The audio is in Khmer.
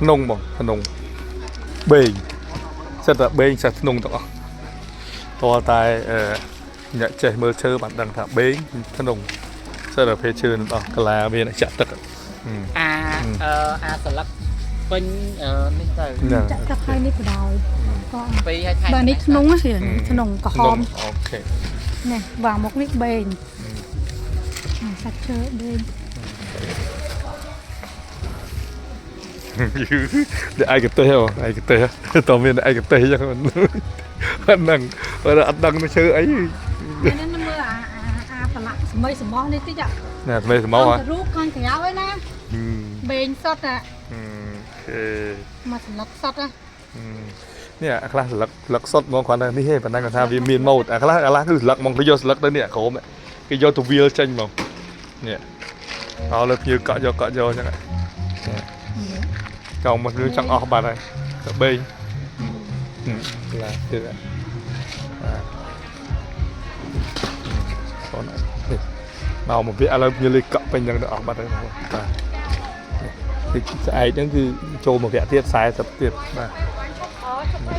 ធ្នងបងធ្នងបេងសិតតែបេងសិតធ្នងទាំងអស់តើតែអឺអ្នកចេះមើលឈើបានដឹងថាបេងធ្នងសិតតែភេទឈើទាំងអស់កាឡាវាអ្នកចាក់ទឹកហឹម អាអឺអាស្លឹកពេញអឺនេះទៅ ហ្នឹង ចាក់ទឹកហើយនេះបដ ாய் ក៏ ពីរឲ្យថែម បាទនេះធ្នងហ៎ធ្នងក្រហម OK នេះបាទមុខនេះបេងសាច់ឈើបេង ដែលឯកទេសហ៎ឯកទេសតើមានឯកទេសចឹងអត់ដឹងអត់ដឹងឈើអី នេះមើលអាអាអាប្រឡាក់សមីសមោះនេះតិច ណាថ្មីសមោហ៎ រូបខាងក្រៅឯណាបេងសុតអា OK មកស្លឹកសុតណា នេះអាខ្លះស្លឹកស្លឹកសុតហ្មងគ្រាន់តែនេះទេប៉ុន្តែគាត់ថាវាមានម៉ូតអាខ្លះអាខ្លះគឺស្លឹកហ្មងគេយកស្លឹកទៅនេះក្រុមគេយកទៅវាលចេញហ្មងនេះអោលើភ្ញៀវកក់យកកក់យកចឹងចង់មកគឺចង់អស់បាត់ហើយទៅបេងឡាទៀតបាទអូននេះមកមកវាឥឡូវភ្ញៀវលេកក់ពេញចឹងទៅអស់បាត់ហើយបាទនេះស្អែកហ្នឹងគឺចូលមកវគ្គទៀត40ទៀតបាទ អូជប់អី